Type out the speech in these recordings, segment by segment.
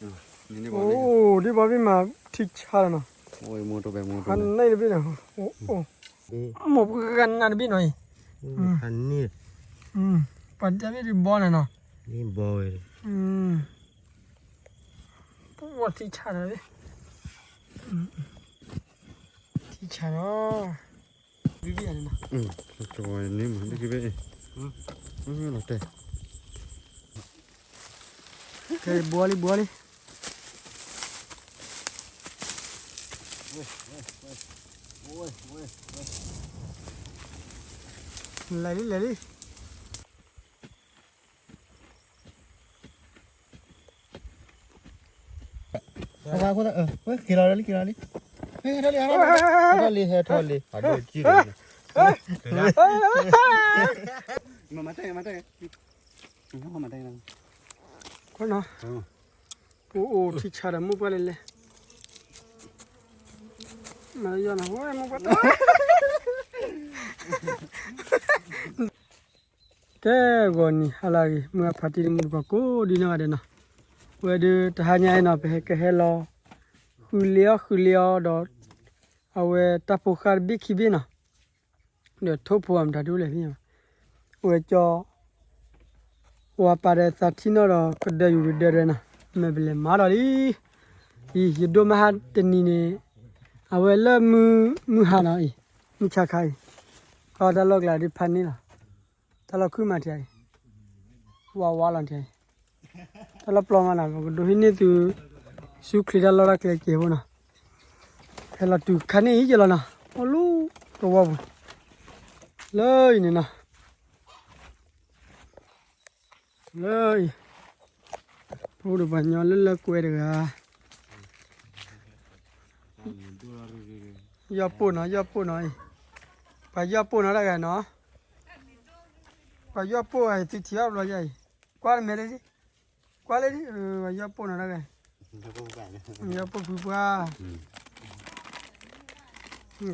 အိၣ် ဒ်ဘီဘ့ၣ်မး ထံဆါလီၤနီၤ, ဖးန့ၣ်တဘ့ၣ်နီၤ, အိၣ် မိၢ်ပှၢ်နၤတဘ့ၣ်နီၤအံၤ, ပှၤဒ်ဘ့ၣ်ဒ်ဘီန့ၣ်နီၤ, ဝဲထံဆါလီၤ, ထံဆါလီၤ, ဒ်ဘ့ၣ်န့ၣ်နီၤ, လီၤတဲာ် ကဲ ဘှီလံ ဘှီလံ, လဲၤလံ လဲၤလံ, က့ၤလီၤလံ က့ၤလီၤလံ, ဟဲထီၣ်လံ ဟဲထီၣ်လံ ဟဲထီၣ်လံ, အဒိကံၢ်လီၤ, မၤတၢ် မၤတၢ် မၤတၢ် ပအိၣ်ထံဆါဒီးမိၢ်ပှၢ်လဲၣ်လဲၣ်, မၤယီၢ်နၤ ဝဲမိၢ်ပှၢ်တၢ်, ကဲ ဂီၤနံၤဟါလၢအဂ့ၤ မုၢ်အဖါတံၢ်တမူတကိးကိးဒ်နီၢ်ဂၤဒဲးနီၤ, ဝဲဒုးတဟါညါအံၤနီၤ ပဟဲကဟဲလီၤ ဃုလ့အီၣ်ဃုလ့အီဒီး အဝဲတၢ်ဖိဃၢ်တဘ့ၣ်ခံဘ့ၣ်နီၤ, ဒီးထိၣ်ဖိအမတၤဒုးလဲၣ်ဖဲညါ, အဝဲကၠီ ဝၤပာ်ဒီးသးထံၣ်နီၣ်ဒီးကဒၢယူၤကဒၢဒၢနီၤ, မ့ၢ်ပလဲၤမၤဒီးလံ, အံၤ ယဒိၣ်မးဟါတနံၤန့ၣ်, အဝဲလၢမုၢ် မုၢ်ဟါနီၤအံၤ, မုၢ်ဆါခါအံၤ, ကီၢ်တၢ်လီၢ်ကျါဒုးဖးန့ၣ်လီၤ, တၢ်လီၢ်ခုၣ်မးထံအံၤ, ဝါဝါလီၤထံအံၤ, တၢ်လီၢ်ပျီမးနီၤ ပကဒိးဟံးန့ၢ်သု ဆူချံတၢ်လီၢ်တၢ်ကျဲကဲးဖိနီၤ, ဟဲလီၤတုၤခါန့ၣ်အံၤကလီၤနီၤ, အိၣ်လူၤတဝီပူၤ, လၢအံၤန့ၣ်နီၤ လၢအံၤ, ပအိၣ်ဒီးပှၤညီလၢလၢကွဲတဂၤ, ယီၢ်ပိၢ်နီၤ ယီၢ်ပိၢ်နီၤအံၤ, ပှၤယီၢ်ပိၢ်နီၤတဂၤနီၤ, ပှၤယီၢ်ပိၢ်အံၤ သုထံၣ်အီၣ်ဘျီယၤအံၤ, ကွၢ်တမဲာ်လၢဒ်, ကွၢ်လၢဒ်, ပှၤယီၢ်ပိၢ်နီၤတဂၤ, ယီၢ်ပိၢ်ဖုပှၢ်,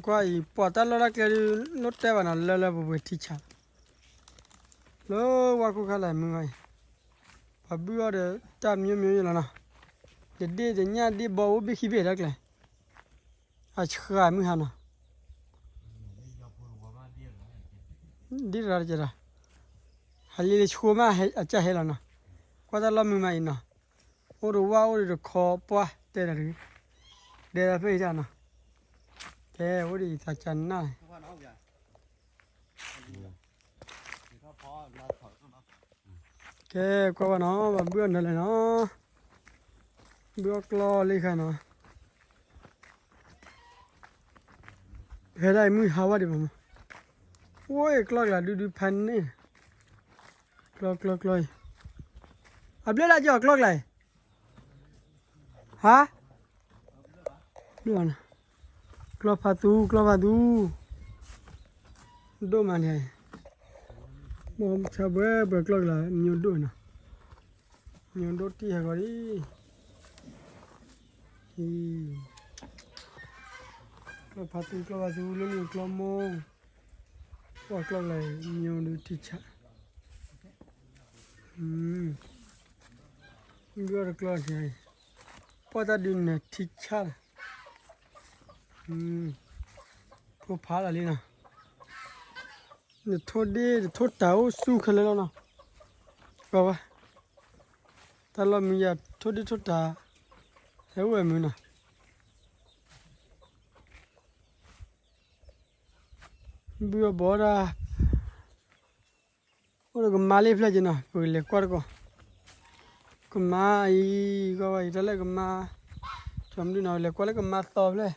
ကွၢ်အံၤ ပှၤတၢ်လီၢ်တၢ်ကျဲဒုး လိၣ်တဲဘၣ်နီၤ လၢလၢပှဲၤပှဲၤထံဆး လၢဝါခိၣ်ခါလၢမုၢ်ဂီၤအံၤ, ပှၤဘုၣ်အီၣ်ဒီးတၢ်မံၤမံၤလီၤနီၤ, တဒ့ၣ်တညၣ်ဒ့ၣ်ဘီအိၣ်ဘ့ၣ်ခံဘ့ၣ်တၢ်ကျဲ, အဆှၢမုၢ်ဟါနီၤ, ဒ်ရၤတကဲဒီး, ဟးလံလံဆှိမးအကၢ်ဟဲလီၤနီၤ, ကွၢ်တၢ်လီၢ်မုၢ်မးအံၤနီၤ, အိၣ်ဒီးဝါအိၣ်ဒီးတခီပှၢ်တဲဒီးတဂ့ၤ, ဒဲဒီးဖဲအံၤတၢ်နီၤ, ကဲ အိၣ်ဒီးယသးကနၣ် ကဲ ကွၢ်ဘၣ်နီၤ ပှၤဘုၣ်အီၣ်နၤလဲၣ်နီၤ, ဘုၣ်အီၣ်ကျီလံခါနီၤ, ဖဲဒၣ်အံၤမုၢ်ဟါဝဲဒံးမး, အိၣ်ကျီကျါဒုဒုဖးန့ၣ်, ကျီကျီကျီအံၤ, အဘျဲၣ်ဒၣ်ကီၢ်ကျီကျါအံၤ, ဟါ ကျီဖးသူ ကျီဖးသူ, ဒိၣ်မးန့ၣ်, မ့ၢ်ဆၢဘှဲဘှဲကျီကျါ ညိဒိၣ်နီၤ, ညိဒိၣ်တံၢ်ဟဲဂီၤလံ, ကျီဖးသူ ကျီဖးသူ လၢမ့ၢ်ကျီမိၢ်, ပှၤကျီကျါ ညိဒိၣ်တံၢ်ဆး, ဘုၣ်အီၣ်တကျီန့ၣ်, ပှၤတၢ်ဒုးနၢၤထံဆးလီၤ, ဖိဖးလီၤလံနီၤ, နထိၣ်ဒ့ၣ် နထိၣ်တၢ်အိၣ်ဆူၣ်ခဲလၢာ်လီၤနီၤ, ကွၢ်ဝဲ, တၢ်လီၢ်မုၢ်ယၤထိၣ်ဒ့ၣ်ထိၣ်တၢ်, ဟဲအိၣ်ဝဲမုၢ်နီၤ, ဘုၣ်အီၣ်ဘီဒၣ် အိၣ်ဒီးကမါလၢဖျၢၣ်က့နီၤ ပကလဲၤကွၢ်တကီၢ်, ကမါအံၤ ကွၢ်ဝဲအံၤ တၢ်လၢကမါ, ကၠီမဒုနီၤ လဲၤကွၢ်လၢကမါသီဖျၢၣ်,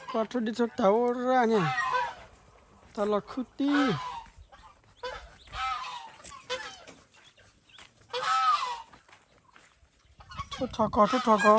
ကွၢ်ထိၣ်ဒ့ၣ်ထိၣ်တၢ်အိၣ်ရၣ်န့ၣ်, တၢ်လီၢ်ခုၣ်တံၢ်, ထိၣ်ထီကီ ထိၣ်ထီကီ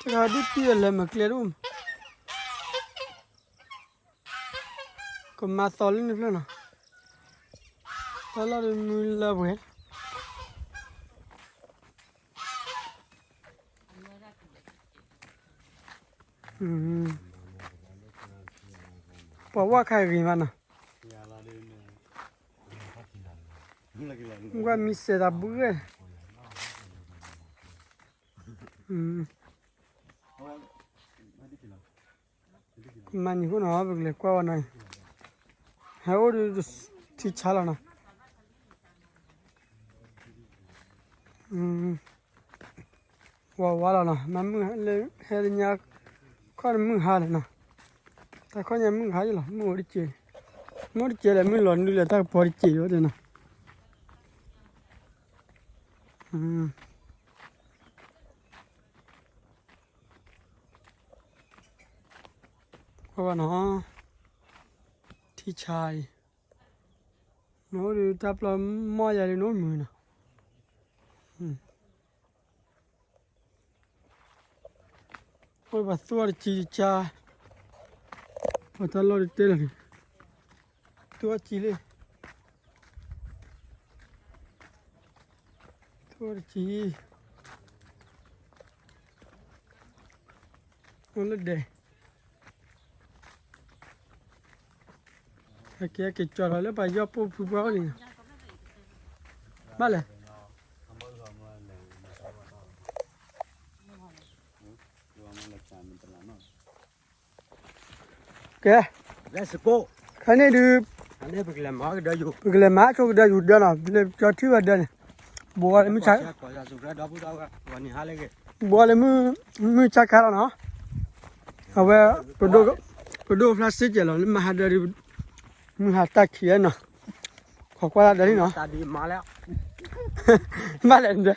တဂၤဒုးတံၢ်အလဲၤမၤကျဲတအိၣ်မး, ကမၤသီလၢန့ၣ်ဖျၢၣ်နီၤ, တၢ်လီၢ်ဒုးမုၢ်လၢပှဲၤ, ပှၤဝဲခါဂ့ၤမးနီၤ, ကွၢ်မံစဲးသးဘုဂ့ၢ်, ကမၤနံၤဃိနီၤ ပကလဲၤကွၢ်ဝဲနီၤ, ဟဲအိၣ်ဒီးထံဆါလီၤနီၤ. ဝါဝါလီၤနီၤ, မ့ၢ်မုၢ်ဟဲလၢညါ, ခီၣ်မုၢ်ဟါလီၤနီၤ, တၢ်ခီၣ်ညါမုၢ်ဟါယလီၤ, မုၢ်အိၣ်တက့ၢ်, မုၢ်အိၣ်တက့ၢ်လဲၣ်, မုၢ်လီၤနုာ်လၢတၢ်ကပီၤတက့ၢ်ယိၤဒဲးနီၤ. အီနီၤ, ထံဆါအံၤ, နအိၣ်ဒီးတၢ်ပျီမီၢ်ယၤဒီးနအိၣ်မုာ်နီၤ. အိၣ်ပှၤသူၣ်အီၤတကံတကါ, ပှၤတၢ်လီၢ်တတဲလီၤန့ၣ်, သူၣ်အီၤတကံလံ, သူၣ်အီၤတကံ, အိၣ်လၢဒဲး ဟဲက့ၤဟဲက့ၤကၠီလီၤလၢပှၤယီၢ်ပိၢ်ဖုပှၢ်အိၣ်န့ၣ်, ဘၣ်လဲၣ်. ကဲ, ခါန့ၣ်ဒုး, ပကလဲၤမၤဆိကဒီးယူၤဒၢနီၤ, ပလဲၤကၠီထံၣ်ဝဲဒၢန့ၣ်, ဘိးလၢမုၢ်ဆါ, ဘိးလၢမုၢ်ဆါခါလီၤနီၤ, အဝဲ, ပဒိၣ်ဖျါစ့ၢ်ကီးလီၤ လၢမဟါဒၢဒုး, မုၢ်ဟါတၢ်ခံးနီၤ, ခိးကွၢ်လၢဒၢန့ၣ်နီၤ, ဘၣ်လဲၣ်ဒၢ,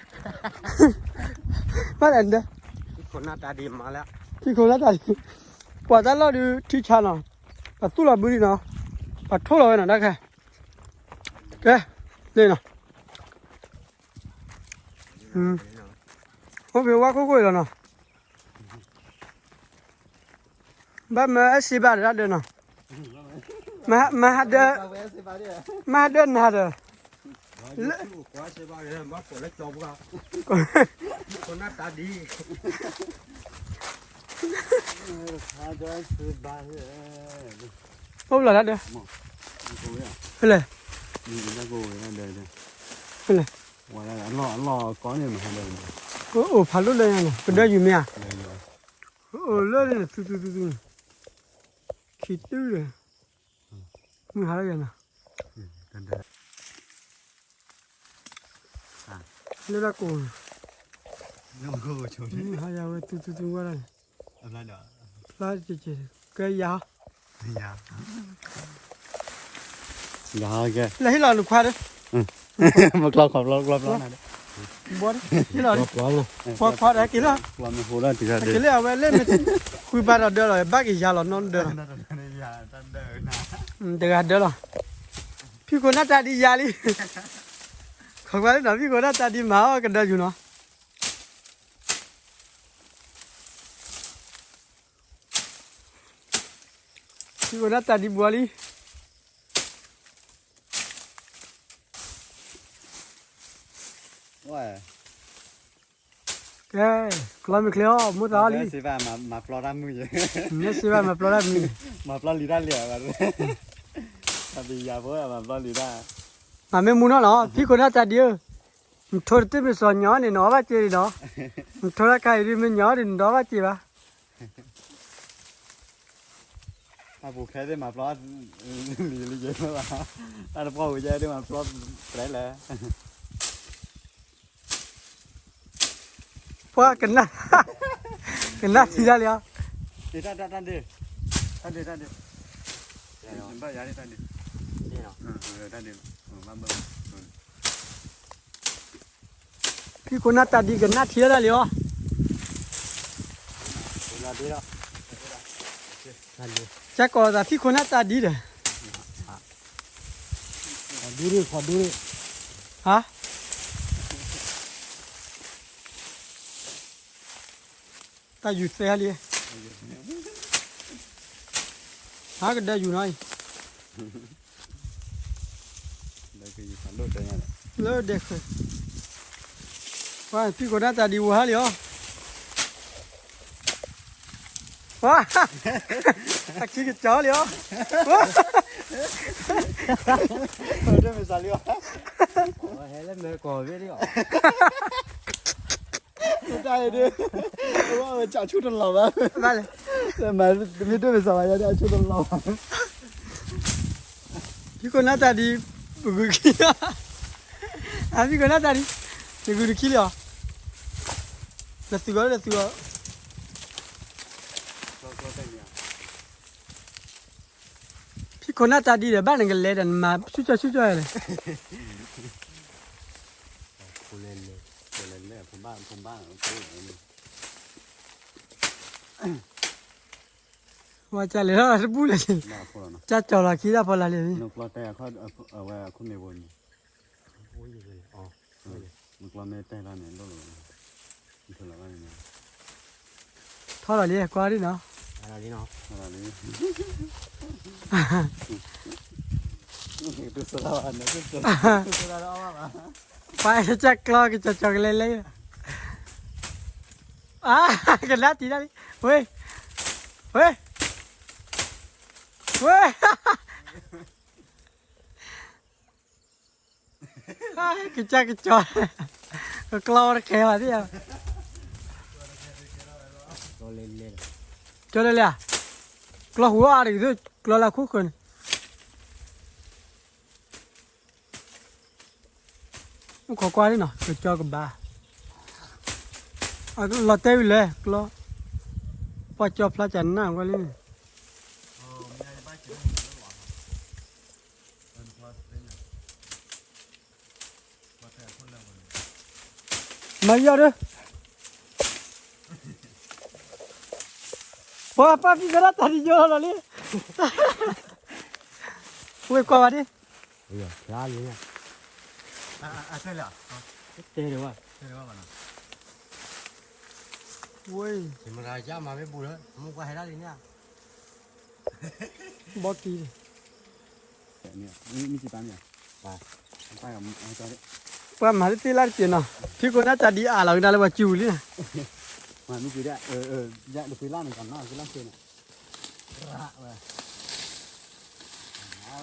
ဘၣ်လဲၣ်ဒၢ, ထံခိၣ်လၢတၢ်ဒံး, ပှၤတၢ်လီၢ်ဒုးထံဆါနီၤ, ပှၤသူၣ်လီၤဘုဒံးနီၤ, ပှၤထိၣ်လီၤဝဲနီၤ တၢ်ခဲ, ကဲ, န့ၣ်နီၤ, အိၣ်ဖဲဝါခိၣ်ခိၣ်အံၤလီၤနီၤ. ဘၣ်မၢအဲၣ်စ့ဘၣ်တၢ်ဒၢနီၤ, မဟါဒၢ, မဟါဒၢနၤဒီး, လၢ, အိၣ်လီၤတၢ်ဒၢ, ဖဲလဲၣ်, ဖဲလဲၣ်, အိၣ်ဖးလိၣ်လၢညါန့ၣ် ကဒၢယူၤမ့ၢ်ဧါ, အိၣ်လၢန့ၣ် သုသုသုသုန့ၣ်, ခံတုၤဒီး, မုၢ်ဟါလၢယၤနီၤ, လၢတၢ်ကိၢ်, မုၢ်ဟါယၤဝဲသုသုသုဝဲဒၣ်န့ၣ်, ဖျါကဲယၤ, လဲၤဟ့ၣ်လီၤနခွါဒီး, မကျီခွါဘျီဘျီဘျီနၤဒီး, ဟ့ၣ်လီၤ, ခွါခွါဒီးက့ၤလီၤ, က့ၤလၢအဝဲလၢမ့ၢ်, ဃုဘၣ်ဒီးဒၢလီၤ ဘၣ်က့ၤယၤလီၤနီတဒၢလီၤ, တဂၤဒၢလီၤ, ဖံခိၣ်နၢ်တၢ်ဒံးယၤလံ, ခိးကွၢ်လၢနီၤ ဖံခိၣ်နၢ်တၢ်ဒံးမၤအီၣ်ကဒၢယူၤနီၤ. ဖံခိၣ်နၢ်တၢ်ဒံးဘှီလံ, ကဲ, ကျီမ့ၢ်ချ့အီၤ မိၢ်သးအီၣ်လံ, မ့ၢ်စ့ဘၣ်မၤပျီတၢ်မုာ်, မၤပျီလံတၢ်လံၤ, တၢ်ဒံးယၤဖိမၤပျီလံတၢ်, မၤမ့ၢ်မူနီၢ်လီၤ ဖံခိၣ်နၢ်တၢ်ဒံးဧၢ, နထိတသ့ၣ်မ့ၢ်စီၤညီန့ၣ် နအီၣ်ဘၣ်စ့လံဒီး, နထိတၢ်ခါအံၤဒ်မ့ၢ်ညီဒီး နဒီဘၣ်စ့ဘၣ် တၢ်ပူၤခဲသ့ၣ်မၤပျီ, လံၤလံၤယဲၢ်မ့ၢ်ဘၣ်, တၢ်တပှီၢ်ဝံၤယဲၢ်သ့ၣ်မၤပျီ, တြဲလဲၣ်, ပှၤကနၣ်, ကနၣ်ထံတၢ်လံဧါ, တၢ်ဒုး, တၢ်ဒုး, တၢ်ဒုး, ဘၣ်ယၤတၢ်ဒုး, တၢ်ဒုး, ဖံခိၣ်နၢ်တၢ်ဒံးကနၣ်ထံတၢ်လံဧါ, ကၢ်ကီးသးဖံခိၣ်နၢ်တၢ်ဒံးဒီး, ဟါ, တၢ်ယူၤသဲလံ, ဟါကဒၢယူၤနီၤအံၤ, လၢဒဲးဃဲ, ပှၤဖံခိၣ်နၢ်တၢ်ဒံးဝဲဟါလံဧါ. ဝါ, အခံကစီၤလံအီၤ, တမ့ၢ်စးလံအီၤ, ဟဲလၢမဲာ်ကီၢ်ဘ့ၣ်လံအီၤ, တၢ်အံၤဒုး, အဝဲဆၣ်ဆူၣ်တလီၤဘၣ်, တမ့ၢ်တမ့ၢ်စးဘၣ်ယၤဒၣ်အဆူၣ်တလီၤဘၣ်, ဖံခိၣ်နၢ်တၢ်ဒံး, ပဂုာ်ခံ, အဖံခိၣ်နၢ်တၢ်ဒံး, နဂုာ်တခံလံအီၤ, နသုးအီၤလၢနသုးအီၤ ဖံခိၣ်နၢ်တၢ်ဒံးဒီး ဘၣ်နကလဲၤဒီး နမၤဆူၣ်ကၠီဆူၣ်ကၠီလဲၣ်, ဝဲကလဲၤလၢဖဘၣ်ဖဘၣ်, ဝဲကလဲၤလၢတဘူၣ်လၢၤ, ကၢ်ကၠီၤလီၤခံဒၣ်ဖီလာ်လံ, နကျီတဲအဝဲအခိၣ်မ့ၢ်ဘိန့ၣ် မကျီမ့ၢ်တဲလီၤန့ၣ် လိၣ်လီၤ, ထီၣ်လီၤလံ ကွၢ်ဒ်နီၤ, လံ, ပှၤကစၢ်ကျီကစၢ်ကၠီၤကလဲၤလဲၤ, အါ, ကနၣ်တံၢ်ဒၣ်လံ, ဝဲ, ဝဲ, ဝဲ ကစၢ်ကစီၤ, ကကျီတကဲဘၣ်သ့ၣ်ဧါ, ကၠီလဲၤလဲၤဧါ, ကျီဟူအါတဂ့ၤ, ကျီလၢခိၣ်ဃၢၤန့ၣ်, အိၣ်ခိးကွၢ်လံနီၤ, ကကၠီကဘၣ်, လီၤတဲဝံၤလဲၣ်, ကျီ, ပှၤကၠီဖျါကနၣ်ကွၢ်လံန့ၣ် မၤယီၤဒီး, ပှၤပၢ်ဖံကရၣ်တၢ်ဒံးယီၤလီၤလံ, ဝဲကွၢ်ဘၣ်ဒ်, ဖျါလံ, တဲဒၣ်ဝဲ, ဝဲ, မၤမ့ၢ်ဘူၣ်လၢ မူကွၢ်ဟဲဒၣ်လံန့ၣ်, ဘီကံ, ပှၤမၤတသ့လၢ်တက့ၢ်နီၤ, ဖံခိၣ်နၢ်တၢ်ဒံးအါလီၤကဒါလၢပှၤစုပူၤလံ,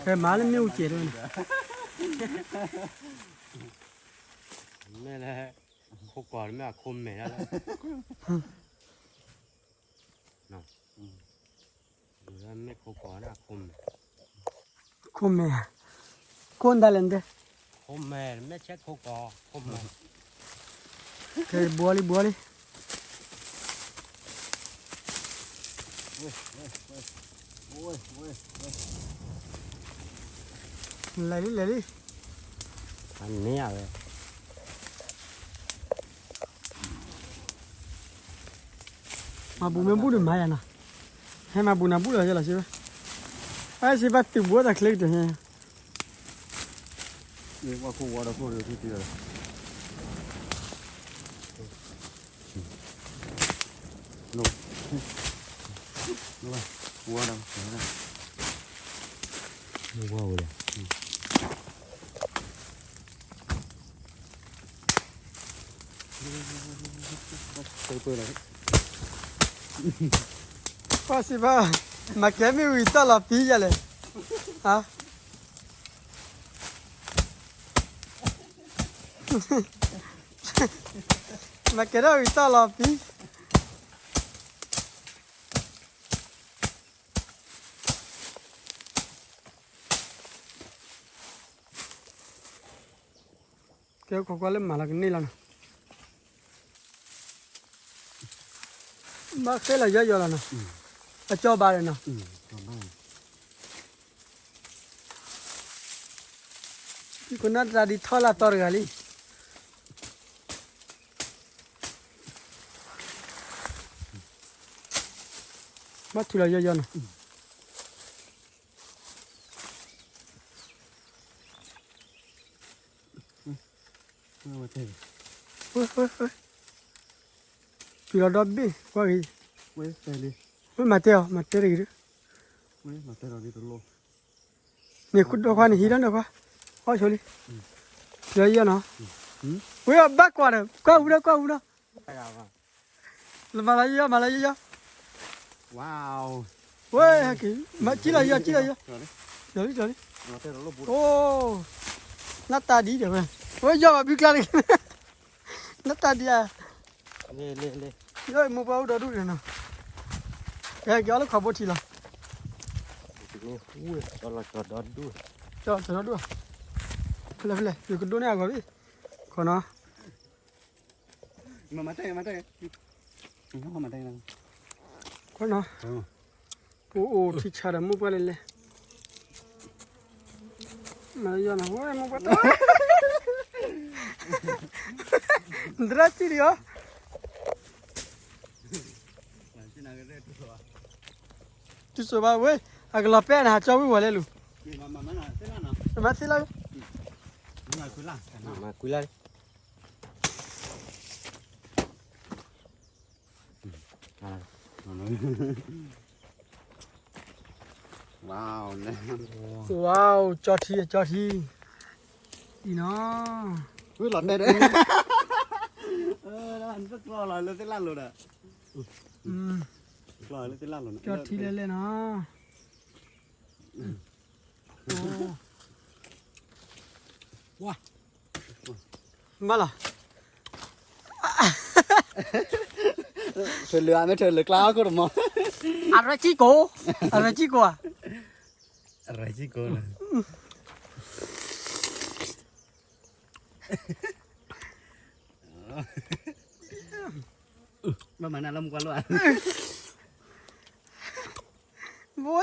ဖဲမၤလၢမ့ၣ်အူကဲးတဝဲန့ၣ်, မ့ၢ်လၢ, ခိၣ်ကီၤမ့ၢ်အခိၣ်မဲာ်ဒၣ်လၢ မ့ၢ်ခိၣ်ကီၤန့ၣ်အခိၣ်မဲာ်, ခိၣ်မဲာ်, ခိၣ်ဒၣ်လဲၣ်န့ၣ်, ခိၣ်မဲာ်, မ့ၢ်ဆဲးခိၣ်ကီၤ, ခိၣ်မဲာ်, ကဲဘှီလံဘှီလံ, လဲၤလံလဲၤလံ, အန့ၣ်ဝဲ မၤဘူၣ်မ့ၢ်ဘူၣ်ဒီးမၤယၤနီၤ, ဟဲမၤဘူၣ်နၤဘူၣ်လီၤယဲလီၤစ့ဝဲ, အစ့ဘၣ်တုၤဘိတၢ်ချ့ကတၢၢ်, ဝါခိၣ်ဝါဒီးခိၣ်ဒီး, ဝါဒီး, ဝါဝဲဒီး ကွၢ်စံးဘၣ်, မၤကဲမ့ၢ်ဝံၤတၢ်လီၤပံယၤလဲၣ်, ဟါ, မၤကဲထီၣ်ဝံၤတၢ်လီၤပံ ကဲခိးကွၢ်လၢမၤလီၤကန့ၢ်လီၤနီၤ, ဘၣ်ဃဲလီၤယီယီလီၤနီၤ, အကၠီဘၣ်ဒီးနီၤ, ဖံခိၣ်နၢ်တၢ်ဒံးထီၣ်လၢအသီတဂၤလံ, ဘၣ်ထုးလီၤယီယီနီၤ. တုၤလီၤဒီဘ့ၣ် ကွၢ်ဂ့ၤ, ဝဲမၤတဲအီၤ မၤတဲတဂ့ၤဒီး, န့ၣ်ဒီခွါန့ၣ်ဟံးဒီးန့ၣ်ခွါ, အီၣ်ဆိလံ, လီၤယီနီၤ, ဝဲအဘၣ်ကွၢ်ဒီး ကွၢ်ဝူဒီး ကွၢ်ဝူဒီး, မၤလီၤယီယီ မၤလီၤယီယီ, ဝါ, ဝဲ, ဟဲက့ၤ, မၤကံလီၤယီၤ ကံလီၤယီၤ, ယီၤလံ ယီၤလံ, အိ, နၢ်တၢ်ဒ်ဒီးဝဲ, ဝဲယီၤဘၣ်ဘုကျါတဂ့ၤ, နၢ်တၢ်ဒ်ဧါ, ယီၤမိၢ်ပှၢ်အိၣ်ဒီဒူၣ်န့ၣ်နီၤ, ကဲက့ၤအီၣ်လၢခီဘိထံလီၤ, ကၠီဒီဒူၣ်, ဖဲလဲၣ်ဖဲလဲၣ် ယကဒိးန့ၢ်အဂီၢ်ဘၣ်, ခီနီၤ ခွနီၤ, ပအိၣ်ထံဆါဒီးမိၢ်ပှၢ်လဲၣ်လဲၣ်, မၤယီၤနီၤ ဝဲမိၢ်ပှၢ်တၢ်, နသရၣ်စံၣ်ဒံးအီၤ, တုၤစိၤဘၣ်ဝဲ, အကလီၤပဲၣ်နဟးကၠီဝံၣ်ဝဲလဲၣ်လူၤ, မၤသ့လၢ, မၤကွံလၢ် ဝါ, ကၠီထံ ကၠီထံ, အံၤနီၤ, ဝဲလီၤတဲဒၣ်, ကျီလီၤလၢသ့ၣ်လၣ်လိၤဒီး, ကျီလၢသ့ၣ်လၣ်လိၤန့ၣ်, ကၠီထံလဲၣ်လဲၣ်နီၤ, ဝါ, မၤလီၤ, ထုးလၢအမ့ၢ်ထုးလၢကျါအခိၣ်တမီၤ, အရၢစံၣ်ကိ, အရၢစံၣ်ကိဧါ, အရၢစံၣ်ကိလီၤ, ဘၣ်မၤနၢ်လၢမူကွၢ်လိၣ်ဧါ, ဘိ,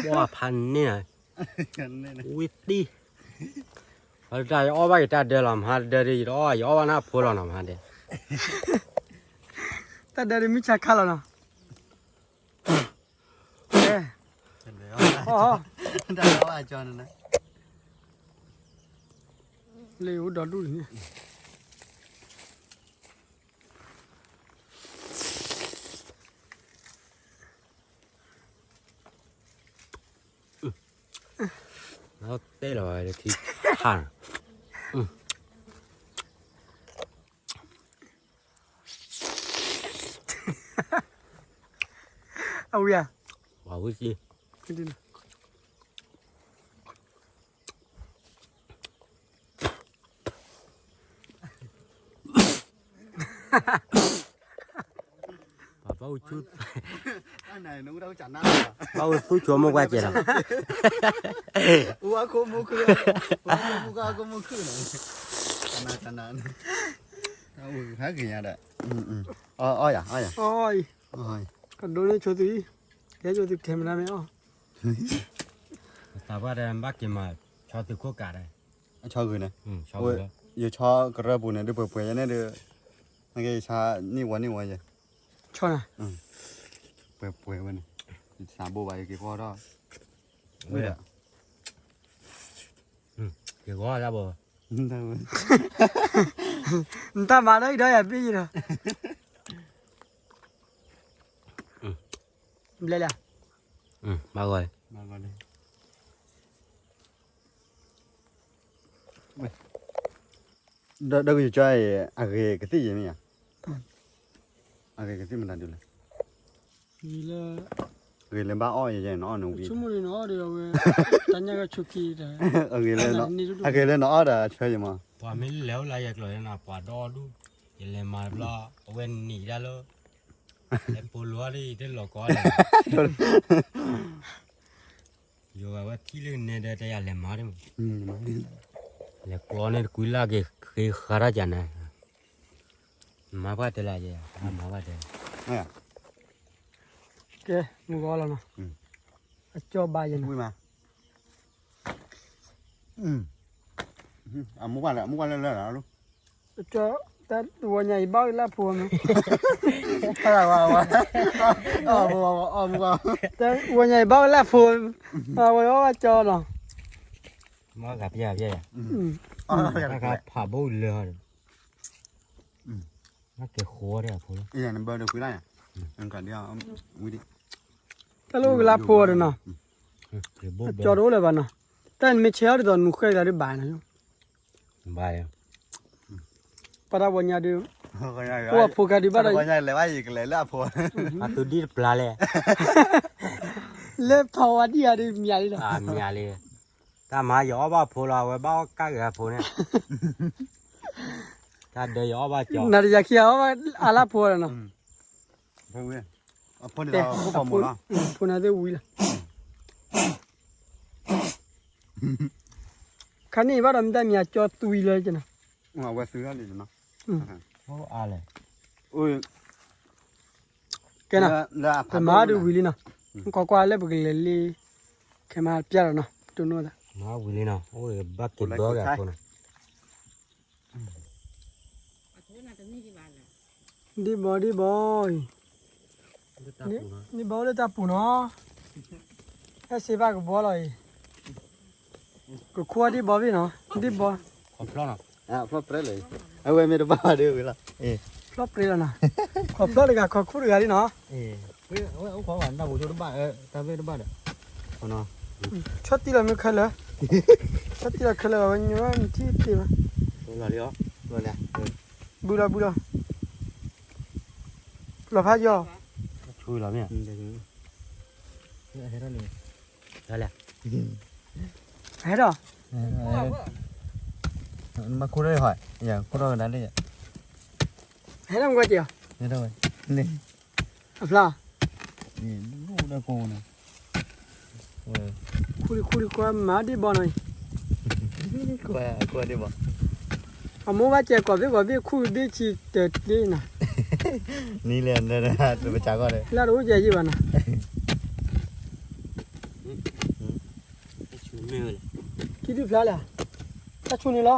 ပှၤဖးန့ၢ်, ဝံတံၢ်, တၢ်ယအီၣ်ဘၣ်က့ၤတၢ်ဒၢလီၤ မဟါဒၢဒ်ယအီၣ် ယအီၣ်ဘၣ်နၢ်ဖိလီၤနီၤ မဟါဒၢ, တၢ်ဒၢဒ်မုၢ်ဆါခါလီၤနီၤ, လၢအိၣ်ဒီဒူၣ်န့ၣ် တဲလီၤထံခါ, အဝံၤဧါ, ဝံၤစံ ဘၣ်အိၣ်သူၣ်ဆိမိၣ်ကွၢ်ကဲလီၤ, အခိၣ်မူခုၣ်, အခိၣ်မူခုၣ်န့ၣ်, ဟဲက့ၤညါဒီး, အီယၤ, အီယၤ, ကဒိးန့ၢ်ဆိသု, ကဲဆိသု camera မ့ၢ်အီၣ်, သးပှၢ်ဒီးဘၣ်က့ၤမၤ, ဆီသုခိၣ်ကးဒီး, အဆီဂုာ်န့ၣ်, ယဆီကရၢပူၤန့ၣ် ဒုးပှဲၤပှဲၤယဲန့ၣ်ဒီး, နကဲယဆါနံၣ်ဝီနံၣ်ဝီယဲ, ဆီနၤ, ပှဲၤပှဲၤဝဲန့ၣ်, ယသးဘိဘၣ်ယက့ၤဖီထီၣ်, ဝဲဒီး, က့ၤဂီၤတၢ်ဘိ, နတၢ်မၤဒီးအံၤဒီးယၤဘ့ၣ်ယဒီး, ဘျဲၣ်လံ, ဘၣ်ဂီၤလံ, ဒီးကယကၠီအံၤ အဂ့ၤကသံၣ်ယဲၢ်မ့ၢ်ဧါ, အဂ့ၤကသံၣ်မတၤဒုးလဲၣ်, ဂ့ၤလၢဘၣ်အီၣ်ယဲၢ်နအီၣ်နဝံ, ဆိကမိၣ်န့ၣ်နအီၣ်ဒီးအဝဲ, တၢ်ညၣ်ကဆိးက့ဒီး, အဂ့ၤလၢနအီၣ်ဒီးအဆၢယဲၢ်မး, ပှၤမ့ၢ်လဲၤအိၣ်လၢယကျိၤန့ၣ် ပှၤဒီဒူၣ်, ယလဲၤမၤတဘျီ, အဝဲနံၤဒၣ်လၢ, လဲၤပိာ်လိၤအီၤဒ်အံၤတလီၤကီလီၤ ယိၤဝဲထံၣ်လၢကနဲဒီးတၢ်ယၤလဲၤမၤဒၣ်, လဲၤကျီန့ၢ်တကွံလၢက့ၤဃ့ဃာ်တၢ်ကၢ်န့ၣ်, မၤပှၢ်တဲလၢယဲ, မၤပှၢ်တဲ, ကဲ, မုၢ်ဂီၤလီၤနီၤ, အကၠီဘါယဲနီၤ, အမူပှၢ်လၢ, အမူပှၢ်လၢလၢလီၤ, တဝီညါအံၤဘၣ်ဝဲလၢအဖိမး, ဝီညါအံၤဘၣ်ဝဲလၢအဖိ, ဝဲအီၣ်ဘၣ်ကၠီနီၤ, မ့ၢ်ဂၤပျဲၢ်ပျဲၢ်ယၤ, ဖးဘိလၢဟီဒီး, ကဲဃိဒီးအဖိလီၤ, တၢ်လၢအိၣ်ကလၢအဖိဒီးနီၤ, အကၠီတအိၣ်လၢၤဘၣ်နီၤ, တၢ်နမ့ၢ်ဆဲးအီၤဒ်သိးနူၤဃဲၤကလၤဒ်ဘၣ်နီၤ, ဘၣ်, ပှၤတၢ်ဝီညါဒုး အိၣ်အဖိခါဒံးဘၣ်ဒီး လဲၤဘၣ်ယကလဲၤလၢအဖိ အသူဒံၣ်တပျၢ်လဲၣ် လၢဖီဝါဒံၣ်ဂၤဒ်မၠးလံလီၤ မၠးလံ တၢ်မၤယအီၣ်ဘၣ်ဖိလီၤ အဝဲဘၣ်အီၣ်ကၣ်ဂ့ၤအဖိန့ၣ် တၢ်ဒၢယအီၣ်ဘၣ်ကၠီ နၤတယၤခံဂၤအီၣ်ဘၣ်အလၣ်ဖိဒီးနီၤ ဖိန့ၣ်သ့ၣ်ဝံၤလီၤ ခါန့ၣ်ဘၣ်ဒီးမ့ၢ်တၢ်မံၤအကၠီသွံလၢကနီၤ ကဲနီၤ ပမၤဒုးဝံၤလံနီၤ ကွၢ်ကွၢ်လၢပကလဲၤလံ ခဲမၤပျၢ်ဒီးနီၤ တိၢ်နီၣ်သး မၤဝံၤလံနီၤ အိၣ်ဘၣ်က့ၤဘၢဂၤဖိနီၤ ဒံဘီဒံဘီအံၤ ဒံဘီအိၣ်လၢတၢ်ပူၤနီၤ ဟဲစ့ဘၣ်ကဘီလီၤအံၤ ကခူၣ်ဒံဘီဘ့ၣ်နီၤ ဒံဘီ ဖျီၣ်နီၤ ဖျီၣ်ပြဲလၢ အဝဲမ့ၢ်တဘၣ်ဒ်ဝဲလီၤ ဖျီၣ်ပြဲလီၤနီၤ ခီဖျီၣ်တဂၤခီခူၣ်တဂၤလံနီၤ အိၣ်ခိးဝဲတၢ်ပူၤဆိတဘၣ် တၢ်ဘ့ၣ်တဘၣ်ဒီး ဆီၣ်တံၢ်လီၤမ့ၢ်ခဲလၢာ် ဆီၣ်တံၢ်လီၤခဲလၢာ် အဝဲညိထံၣ်တ့ၢ်ဘၣ် ဘုလီၤဘုလီၤ လီၤဖးယီၤ ဟဲဒီး မၤခူၣ်ထီၣ်ဟီ ခူၣ်ထီၣ်ကဒါလံ ဟဲဒီးမကွၢ်က့ၤအီၤ အဖျါ ခူၣ်လံခူၣ်လံကွၢ်မၤဒံဘီနီၤ အမိၢ်ဘၣ်ကဲကိးဘ့ၣ်ကိးဘ့ၣ်ခူၣ်ဘ့ၣ်ဆံတၢ်တ့နီၤ နံၤလဲၣ် တပစးကီၢ်ဒီး လၢတအိၣ်ကဲယံာ်ဘၣ်နီၤ ကံဒုဖျါလၢ တၢ်ဆူၣ်န့ၣ်လီၤ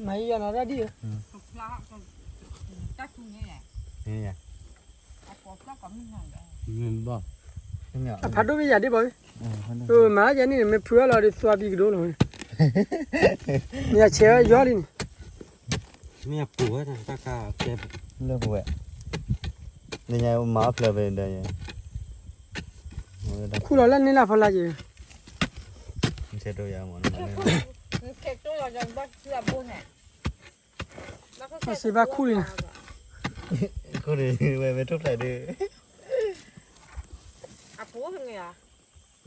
မၤယံာ်ယီၤနီၤတၢ်ဒ် အဖးဒိၣ်ဘ့ၣ်ယၤဒ်ဘီဘ့ၣ် မၤလၢယၤန့ၣ် မ့ၢ်ဖုအလီၤဒီးသွါဘံကဒိလီၤ မ့ၢ်ယဆဲးဝဲယီၤလံန့ၣ် မ့ၢ်ပူၤဝဲတၢ်ကါ လၢပဝဲ နညါမၤအီၣ်ဖျၢၣ်ဖဲဒီး ခူၣ်လီၤလၢန့ၣ်လၢဖီလာ်က့ၤ ဆဲးတိယၤမ့ၢ် စ့ဘၣ်ခူၣ်လံနီၤ ခူၣ်န့ၣ် ဝဲမ့ၢ်ထူၣ်ဖျဲးဒ်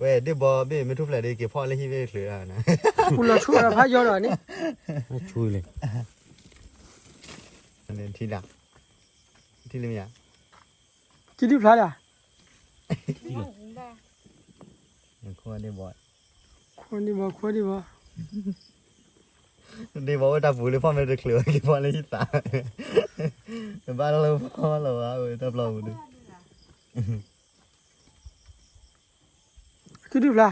ဝဲဒ့ၣ်ဘီဘ့ၣ်မ့ၢ်ထူၣ်ဖျဲးဒ် က့ၤဖီၣ်လၢဟံၣ်ဘ့ၣ်ချုးဒၣ်နၤ ပူၤလီၤဆူၣ်ဒီးဖးယီၤဒီးန့ၣ် ဆူၣ်လံ ထံလၢ ထံလၢမ့ၢ်ဧါ ကံဒုဖျါလၢ ခွါဒ့ၣ်ဘီ ခွါဒ့ၣ်ဘီ ခွါဒ့ၣ်ဘီ ဒ့ၣ်ဘီဝဲတၢ်ပူၤလၢဖီၣ်မ့ၢ်တချုးဝဲက့ၤဖီၣ်လၢဟံၣ်သး ဘၣ်လၢဖီၣ်လီၤဝဲတၢ်ပျီပူၤဒုး ကံဒုဖျါ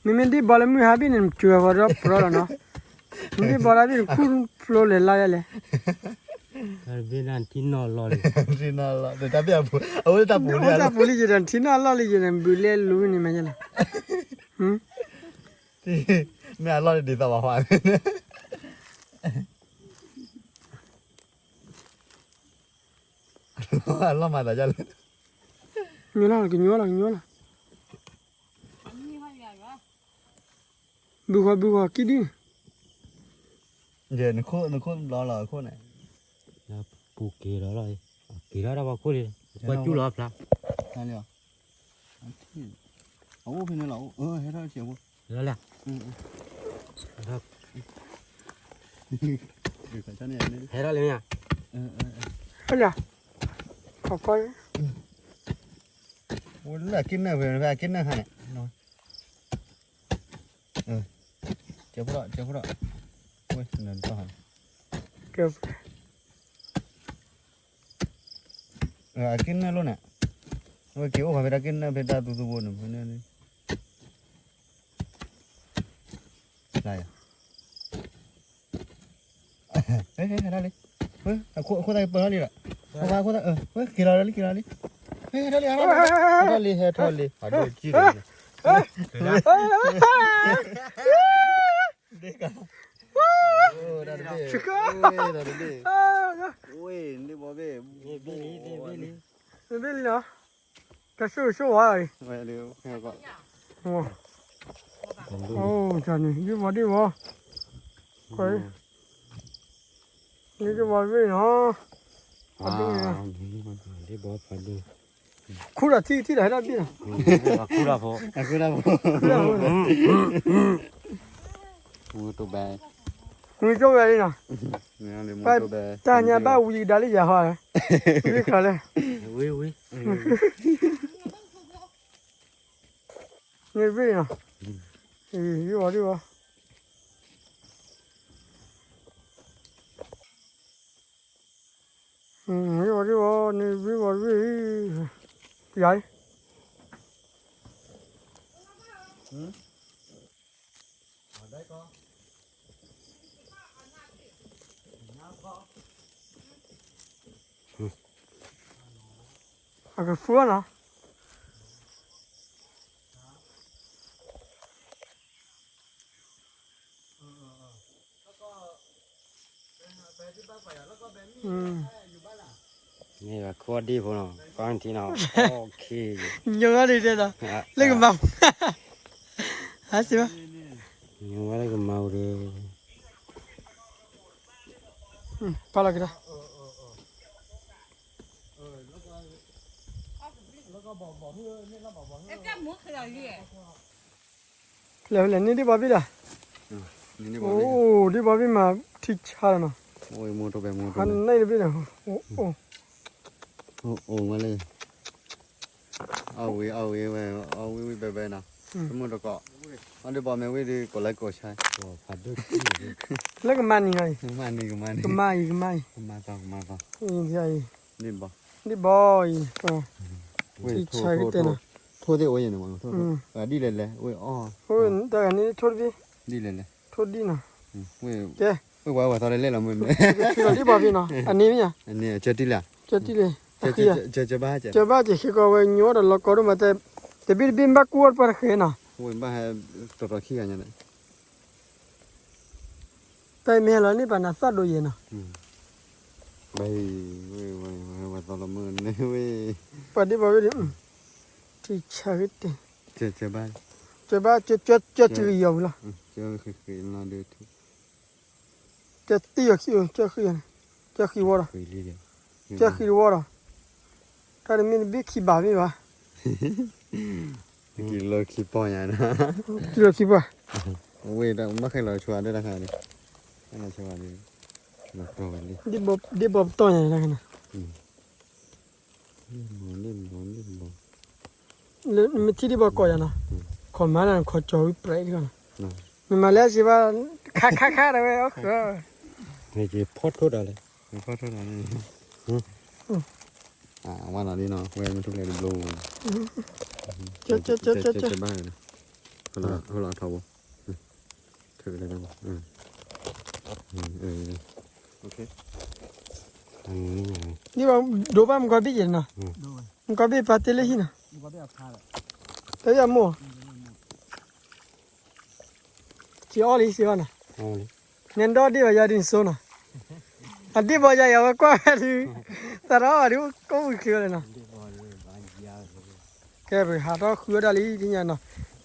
မ့မ့ၢ်ဒ့ၣ်ဘီလၢမုၢ်ဟါဘ့ၣ်န့ၣ် နစၢၤဃီၤဒီးပရီလီၤနီၤ မ့ၢ်ဒ့ၣ်ဘီလၢဘ့ၣ်နခူၣ်ဖျိလဲၤလါလဲၣ်လဲၣ် ဘ့ၣ်ဒၣ်ထံနီၣ်လီၢ်လံ ထံနီၣ်လီၢ် တၢ်ဘ့ၣ်အပူၤ အဝဲတၢ်ပူၤလံ တၢ်ပူၤလံယတၢ်ထံနီၣ်အလီၢ်လံယန့ၣ် ဘုးလဲလူန့ၣ်မးယလီၤ မ့ၢ်အလီၢ်ဒ်သိးဘၣ်ဟါ အလီၢ်မၤသးဒ်လဲၣ် ကညိလီၤ ကညိလီၤ ကညိလီၤ ဘုဃီဘုဃီကံဒ်န့ၣ် နခိၣ်နခိၣ်ဘျီလီၤအခိၣ်န့ၣ် ပူၤက့ၤလီၤလီၤ က့ၤလီၤတၢ်ဖီခိၣ်လံ ကွၢ်ကၠူၣ်လီၤဖျါ အအိၣ်ဖဲန့ၣ်လီၤ ဟဲထီၣ်ဆဲးဖိ လီၤလၢ ဟဲထီၣ်လံမ့ၢ်ဧါ ဟဲလၢ ခီကီ အိၣ်လၢအက့ၢ်နၢၣ်ဖဲ အက့ၢ်နၢၣ်ခါန့ၣ် ကဲဖိဒီး ကဲဖိဒီး ဝဲ နတဟါ ကဲ အက့ၢ်နၢၣ်လိၣ်န့ၣ် ဝဲက့ၤအိၣ်ခါဖဲတၢ်က့ၢ်နၢၣ်ဖဲတၢ်သူသူဘိန့ၣ် ဖဲန့ၣ် လၢယ ဟဲထီၣ်လံ ဝဲ အခိၣ်သၣ်ပၢၢ်ထီၣ်လံဒီး အခိၣ်သၣ် ဝဲ က့ၤလီၤလံ က့ၤလီၤလံ ဟဲထီၣ်လံ ဟဲထီၣ်လံ ဟဲထီၣ်လံ ဟဲထီၣ်လံ အဒိကံၢ်လံ ဒ့ၣ်ကါ တၢ်တဘ့ၣ် တၢ်တဘ့ၣ် ဝဲ ဒ့ၣ်ဘီဘ့ၣ် ဘ့ၣ်လံ ဘ့ၣ်လံ တၢ်ဆိၣ်ဂ့ၤဆိၣ်ဝါအံၤ ဝဲ အိၣ် တၢ်န့ၣ် ဒ့ၣ်ဘီဒ့ၣ်ဘီ ခွဲး န့ၣ်ကဘီတဘ့ၣ်နီၤ, ဖးဒိၣ်န့ၣ်, ဒ့ၣ်ဘီဖးဒိၣ်, ခူၣ်ဒီးထံၣ်ထံၣ်ဒီးဟဲဒၣ်ဘ့ၣ်နီၤ, ခူၣ်ဒီးဖိ, ခူၣ်ဒီးဖိ, မူတိၢ်ဘဲ, မူတိၢ်ဘဲလံနီၤ, တၢ်ညါဘၣ်ဝံၤကဒါလံယၤဟီ, ဝံၤခါလဲၣ်, ဝံၤဝံၤ န့ၣ်တဘ့ၣ်နီၤ, ယဝီဒံၣ်ဝီ, ယဝီဒံၣ်ဝီ, န့ၣ်တဘ့ၣ်ဝီတဘ့ၣ်, ယၤ, အကဖုနီၤ, န့ၣ်ဘၣ်ခိၣ်ဒံၣ်ဖိနီၤ, ကွၢ်ထံနီၤ, ညိၣ်ဘၣ်ဒံးတဲဒီး, လၢကမၤ, ဟါစံးဘၣ်, ညိၣ်ဘၣ်လၢကမၤအိၣ်ဒီး, ပာ်လီၤက့ၤဒီး လဲၤလဲၤန့ၢ်ဒ့ၣ်ဘီဘ့ၣ်ဒီး, အိၣ်ဒ့ၣ်ဘီဘ့ၣ်မး ထံဆါလီၤနီၤ, ဟါန့ၢ်တဘ့ၣ်ဒီး, အိၣ်ဝဲလၢ, အီၣ်ဝံၤအီၣ်ဝံၤဝဲ, အီၣ်ဝံၤဝံၤဘဲဘဲနီၤ, တမုၢ်တကိး, အီၣ်ဒ့ၣ်ဘီမ့ၢ်ဝံၤဒီးကိးလၢကိးဆါ, လၢကမၤနံၤနီၤအံၤ, ကမၤနံၤကမၤနံၤ, ကမၤအံၤကမၤအံၤ, ကမၤသီကမၤသီ, ဒ့ၣ်ဘီ, ဒ့ၣ်ဘီအံၤ, ထံဆါကတဲနီၤ, ထိၣ်သ့ၣ်အိၣ်ယဲၢ်န့ၣ်မး, ဒ်လဲၣ်လဲၣ်, ဝဲအီၣ်, တဂၤန့ၣ်ထိၣ်တဘ့ၣ်, ဒ်လဲၣ်လဲၣ်, ထိၣ်ဒ်နီၤ, ကဲ, ဝဲပှၤဝဲသီလဲၣ်လဲၣ်လီၤမ့ၢ်, ဒ့ၣ်ဘီဘ့ၣ်နီၤ, အန့ၣ်မ့ၢ်, ကၢတံၢ်လဲၣ်, ကၢတံၢ်လဲၣ်, ကၢဘၣ်ကဲ, ကၢဘၣ်ကဲ ဃ့ကီးဝဲညိဒီးလီၤကီဒိၣ်မး, တဘ့ၣ်တဘ့ၣ်ဘၣ်ကူအီၣ်တပှၢ်တဃဲနီၤ, ဝဲဘၣ်ဟဲတရီၤခံဂၤညါန့ၣ် တၢ်အံၤမ့ၢ်ဟဲလီၤန့ၢ်ပှၤနၤသၣ်ဒိၣ်ယဲၢ်နီၤ, ဘၣ်, ဝဲသီလီၤမုၢ်န့ၣ်ဝဲ, ပှၤဒ့ၣ်ဘီဝဲဒီး, ထံဆါကတဲ, ကၢဘၣ်, ကၢဘၣ်, ကၢတုၤယီၤဝံၤလီၤ, ကၢဃံလီၤဒီး, ကၢတံၢ်ယီၤခံ, ကၢဃံ, ကၢဃံဝီဒီး, ကၢဃံတဝီဒီး, တၢ်တမ့ၢ်တဘ့ၣ်ခံဘၣ်မ့ၢ်ဘၣ် ကံလိခံပီၢ်ညါ, ကံလိခံပီၢ်, ဝဲတၢ်ဘၣ်ဃဲလီၤဆှါဒီးတၢ်ခါန့ၣ်, လီၤဆှါဒီး, ဒ့ၣ်ဘီပတီၢ်ညါန့ၣ်တၢ်ခါန့ၣ်, မ့ၢ်ထံၣ်ဒ့ၣ်ဘီကိးယၤနီၤ, ခီမၤနၤခီကၠီၤဝံၤပြဲးတခီနီၤ, မ့ၢ်မၤလၢစံးဘၣ်, ခါခါခါဒီးဝဲအီၣ်ဃၢၤ, ဖီၣ်ထိၣ်တၢ်လဲၣ်, ဖီၣ်ထိၣ်တၢ်လဲၣ်, ဝါနီၤလံနီၤ ဝဲမ့ၢ်ထူၣ်ဖျဲးတဘျီ, ကၢကၢကၢကၢကၢ, ဟိလီၤထီဘိ, ဒိဘၣ်မုၢ်ကီၢ်ဘ့ၣ်ယဲၢ်နီၤ, မုၢ်ကီၢ်ဘ့ၣ်ပာ်တ့လၢဟံၣ်နီၤ, တၢ်ယၤမိၢ်, စံးအီၣ်လံစံးဘၣ်နီၤ, နဲဒီဒ့ၣ်ဘၣ်ယၤဒ်နစိနီၤ, အဒ့ၣ်ဘီယၤအံၤအဝဲကွၢ်ဝဲဒုး, သးထီၣ်အီၣ်ဒုးကိးဝံၤချ့ဝဲလၢနီၤ, ကဲပဟးထီၣ်ဃုအီၣ်ဒၣ်လံဒ်ညါနီၤ,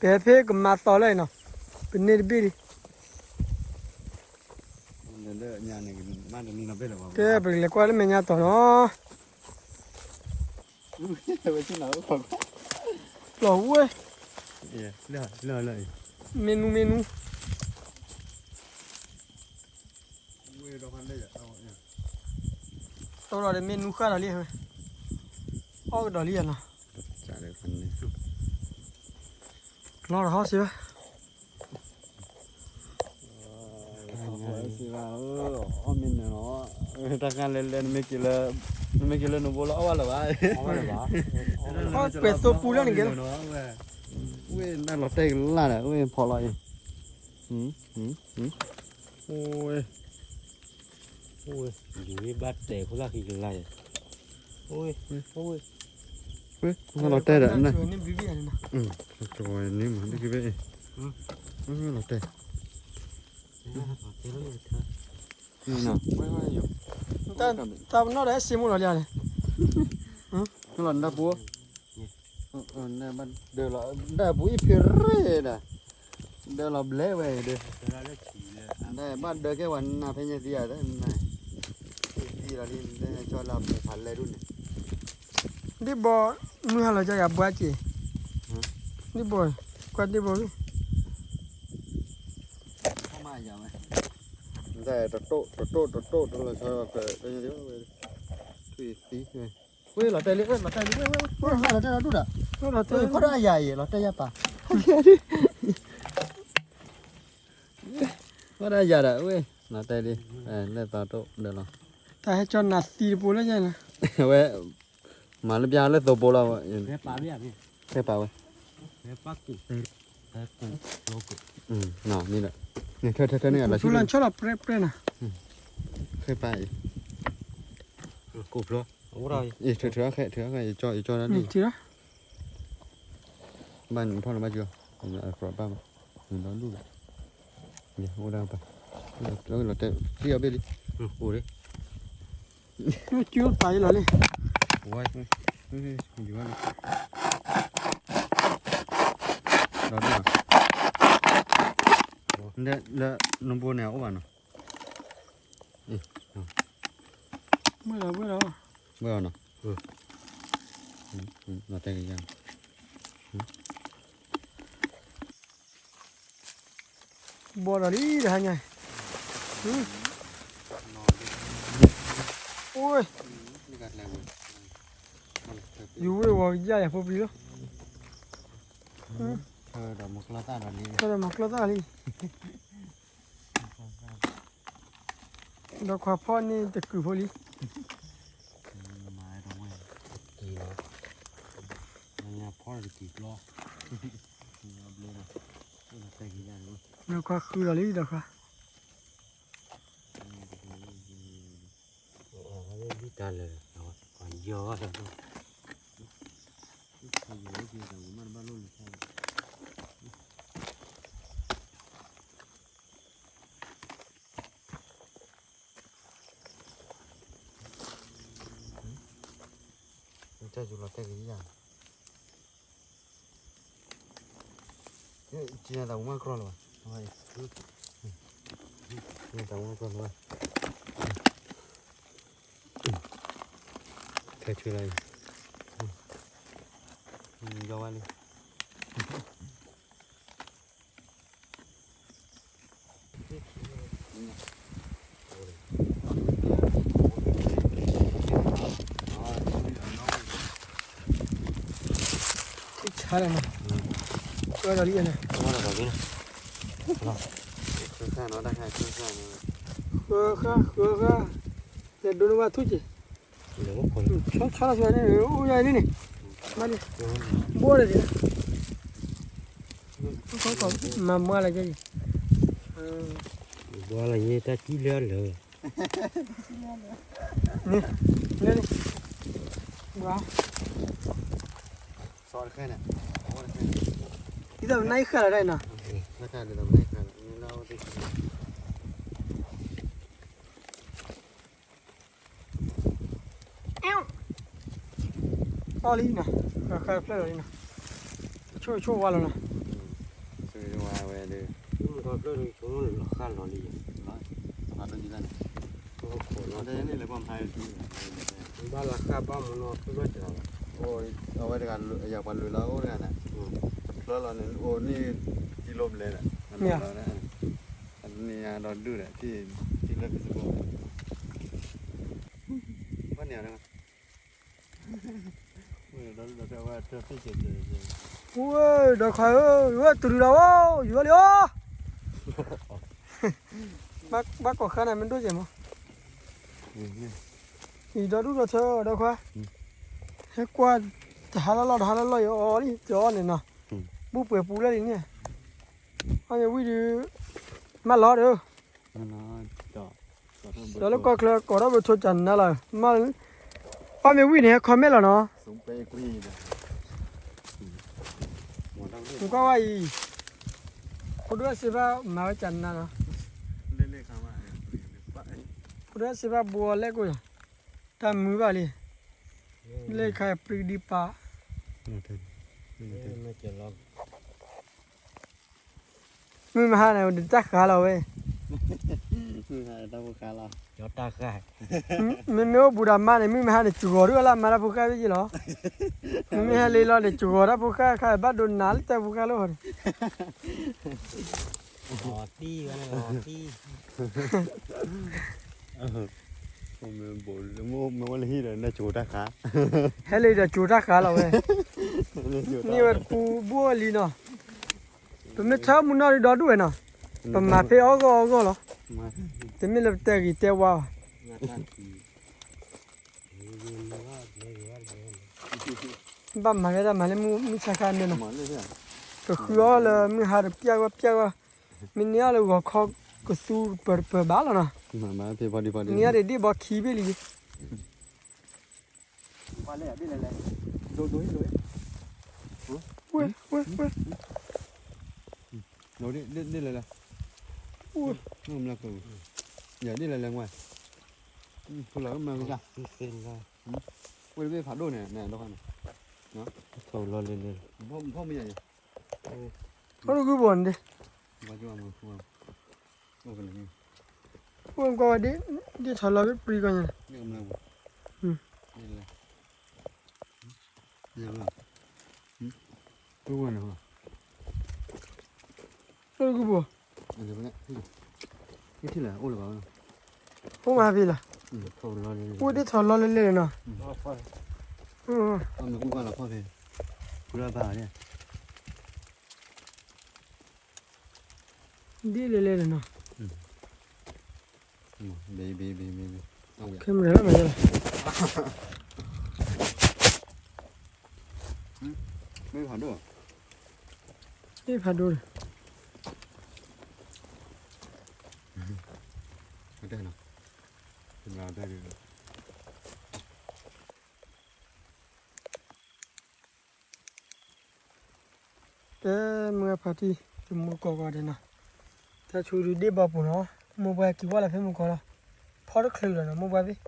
ပဟဲဖဲကမၤသီလၢအံၤနီၤ, ပန့ၢ်တဘ့ၣ်လံ, ကဲပကလဲၤကွၢ်လၢမဲာ်ညါတီၤနီၤ, ပျီၢ်ဝဲ, မ့ၢ်နူမ့ၢ်နူ တီဒီးမ့ၢ်နူဃၣ်ဒီးလံဝဲ, အီၣ်ကဒီးလံနီၤ, လီၤဒီးဟီၣ်စံးဘၣ်, စံးဘၣ်, အီၣ်မ့ၢ်နၢၤလီၤ, တၢ်ဃၣ်လဲၤလဲၤ နမ့ၢ်က့ၤလၢနဘိလီၤ အီၣ်ဘၣ်လၢၤဘၣ်, ကွဲးသိပူလၢနကဲလီၤ, ဝဲနၢ်လီၤတဲာ်ကလၢ်ဒီး ဝဲဖီလီၤအံၤ, အိၣ်ဝဲ အိၣ်ဝဲ, ဒ်ဝဲဘၣ်တဲာ်ခိၣ်သၣ်ဃံကလၢ်ယဲၢ်, အိၣ်ဝဲ, အိၣ်ဝဲ, ဝဲလီၤတဲာ်ဒီးနၢ်, ကဝဲန့ၣ်မၤဒ်ကဘ့ၣ်, ဝဲလီၤတဲာ်, တၢ်ပနီၣ်ဒီးဟဲစ့မိၣ်လီၤလံန့ၣ်, လီၤနၢ်ပူၤ ဒၢးလီၤဒၢးပူၤအံၤဖ့ရ့ဒၣ်, ဒၢးလီၤဘျဲဝဲအံၤဒီး, ဒၢးဘၣ်ဒၢးကဲဝဲနၢ်ဖဲညါသံယၤဒၢးနၢ်, လီၤဒ်လဲၣ် ကၠီလၢဖးလဲၢ်ဒိၣ်န့ၣ်, ဒ့ၣ်ဘီ, မုၢ်ဟါလီၤကၢ်ယၤဘှါက့ၤ, ဒ့ၣ်ဘီ, ကွၢ်ဒ့ၣ်ဘီ, တတိၣ်တတိၣ်တတိၣ်တလီၤဆီ, ထွံၣ်သံ, ဝဲလီၤတဲာ်လံ ဝဲလီၤတဲာ်လံ ဝဲလီၤတဲာ်လီၤ ဒိၣ်ဒၣ်, ခီၣ်ဒၣ်ယၤအံၤ လီၤတဲာ်ယၤပာ်, ခီၣ်ဒၣ်ယၤဒီး ဝဲလီၤတဲာ်လံ, လၢသးတိၣ်ဒီးလီၤ, တၢ်ဟဲကၠီနၤသံတပူၤလၢယဲၢ်န့ၣ်, ဝဲ, မၤလၢပျၢ်လၢသိပိလီၤ, ဖဲပာ်ဝဲ, ဖဲပာ်ဝဲ, ထၢထၢထၢန့ၣ် လီၤဆီလီၤ ဖဲပာ်အံၤ, ထၢထၢ, ယကၠီ, ယကၠီဒၣ်န့ၣ်, ဘၣ်နဖီၣ်လီၤဘၣ်ကၠီ, ကဘၣ်, နဒီဒူၣ်ဒီး, ယအိၣ်ဒၣ်ပၢ်, လီၤတဲာ်, ထံၣ်အီၤဘ့ၣ်လံ, အိၣ်လံ, ကၠီပာ်အံၤလီၤလံ, ယူၤလီၤ, လၢနဘိန့ၣ်အအိၣ်ဘၣ်နီၤ, မ့ၢ်လီၤဘၣ်လီၤ, ဘၣ်လီၤနီၤ, လီၤတဲာ်ကယၤ ဘီဒီးလံတဟါညါ, အိ, ယူၤဝ့ၢ်ဝီၤကယၢ်ယၤဖိပျံၤလီၤ, ထၢဒီးမၤကျီသၣ်လံ, ဒီးခွါဖီၣ်န့ၣ်တကုာ်ဖိလံ, ဒီးခွါဃုလီၤလံဒီးခွါ, တၢ်လၢ, ယီၤ, တၢ်ယူၤလီၤတဲာ်ကယၤ, က့ၤနသးပူၤမးကြီလီၤဘၣ်, က့ၤနသးပူၤမးကြီလီၤဘၣ်, ခဲဆူလီၤအံၤ, ယီၤဝဲလံ. ဆါလီၤနီၤ, ဆါလီၤနီၤ, ဃၢဃၢ, ဃၢဃၢ, ယဒိးန့ၢ်ဘၣ်ထူၣ်က့ၤ, ဆါလီၤဆါန့ၣ် အိၣ်ယၤန့ၣ်န့ၣ်, ဘၣ်လံ, ဘိၣ်ဒီး, မၤမွၢ်လၢက့ၤ, ဘၣ်လၢယတၢ်ကံၣ်လၢလၢ န့ၣ်, န့ၣ်, ဘၣ်, ဒ်သိးပနၢ်အံၤဃာ်လီၤဒၣ်နီၤ, အီၣ်လံနီၤ, ဃၣ်ဃၣ်တဖျၢၣ်လီၤလံနီၤ, ဆိၣ်ဆိၣ်ဝါလီၤနီၤ, ဝဲဒီး, ဃၣ်လီၤလံ, ဘၣ်လၢဃၣ်ဘၣ်မနီၤ ဖဲဘၣ်ကလီၤ, အဝဲတဂၤအယၤပှၤလွဲၢ်လီၤအိၣ်တဂၤန့ၣ်, တဖျၢၣ်လီၤန့ၣ် အိၣ်န့ၢ်တံၤလိဘျဲၣ်ဒီး, န့ၢ်အဒီဒူၣ်ဒီး ထံၣ်လၢ Facebook ဘၣ်န့ၣ်, ဝဲဒီးခွါဧၢ, ဝဲတုၤလီၤဝဲ, ယူၤဝဲလံဧါ, ဘၣ်ကိးဃါန့ၣ် မ့ၢ်ဒိၣ်ကဲမး, အံၤဒီဒူၣ်ဒီထၢဒီခွါ, ဟဲကွၢ်, တဟါလီၢ်လီၢ် တဟါလီၢ်လီၢ် ယအီၣ်လံ ယအီၣ်န့ၣ်နီၤ, ဘူၣ်ပှဲၤပူၤလၢလံန့ၣ်, အီၣ်မ့ၢ်ဝံၣ်ဒီး, မၢလီၤဒီး ဒီးလၢကီၢ်ချၢ ကိးထီၣ်ပထိကနါလီၤ, အီၣ်မ့ၢ်ဝံၣ်န့ၣ် ဟဲ comment လီၤနီၤ, နကွၢ်ဝဲအံၤ, ဖိဒိၣ်စ့ဘၣ်မၤဝဲကနါနီၤ, ဖိဒိၣ်စ့ဘၣ်ဘိလဲၣ်ကိၣ်, တၢ်မုာ်ဘၣ်လံ, လၢခါပျံၤဒံးပာ် မုၢ်မဟါန့ၣ် တၢ်ဃါလီၤဝဲ, တၢ်ဖိဃၢ်လီၤ, မ့မ့ၢ်အိၣ်ဘူးဒီးမါန့ၣ် မုၢ်မ့ၢ်ဟါန့ၣ် ကဂီၤဒုးအလၢမါတၢ်ဖိဃၢ်ဘ့ၣ်ယ့ၣ်လီၤ, မ့မ့ၢ်ဟဲလ့လီၤန့ၣ် ကဂီၤတၢ်ဖိဃၢ်ခါ ဘၣ်ဒိနၤလၢတၢ်ဖိဃၢ်လၢဟီန့ၣ် ဟဲလၢဒီးကၠိၤတၢ်ဃာ်လီၤဝဲ, န့ၢ်ဝဲတပူၤဘူၣ်အီၣ်လံနီၤ, ပမ့ၢ်ထၢမုၢ်နီၢ်ဒုးဒီဒူၣ်ဝဲနီၤ, ပမၤဖဲအီၣ်ဂီၢ်အီၣ်ဂီၢ်လီၤ, တမ့ၢ်လၢပတဲဂ့ၤတဲဝါဘၣ်, ဘၣ်မၤဝဲဒၣ်မၤလၢမုၢ်ဆါခါန့ၣ်နီၤ, ကဃုအီၣ်လၢမုၢ်ဟါတပျၢ်ဂီၢ်ပျၢ်ဂီၢ်, မ့ၢ်န့ၢ်အီၣ်လၢဂီၤခီကသူကပၢၤတပၢၤဘၣ်လီၤနီၤ, န့ၢ်အီၣ်ဒံးဘီခံဘ့ၣ်လံ ဝဲ ဝဲ ဝဲ ဒ်လဲၣ်လဲၣ်, ဒ်လဲၣ်လဲၣ်, ဖိလၢမၤကစၢ်, ဝဲတဘ့ၣ်ဖးဒိၣ်န့ၣ်, ဖီၣ်မ့ၢ်ယၤ, ဖီၣ်တဂုၢ်ဘိန့ၣ်ဒ် အိၣ်ကွၢ်ဝဲဒ် ဒ်ထီၣ်လီၤဝဲပြံကီၢ်ညါန့ၣ်, အိၣ်တဂုၢ်ဘိ, အိၣ်ဝဲဖဲလီၤ, အိၣ်ဒ်ထီၣ်လီၤလဲၣ်လဲၣ်နီၤ, ဒ်လဲၣ်လဲၣ်နီၤ, camera လီၤမးယဲလီၤ, မ့ၢ်ဖးဒိၣ်, မ့ၢ်ဖးဒိၣ်လီၤ, တဲမုၢ်ဖါတံၢ် တမူတကိးဂီၤဒဲးနီၤ, တၢ်ဆူဒုးဒ့ၣ်ဘီပူၤနီၤ, မိၢ်ပှၢ်က့ၤဝဲလီၤဖဲမုၢ်ကီၤလီၤ, ဖီတချုးလီၤနီၤ မိၢ်ပှၢ်သ့ၣ်,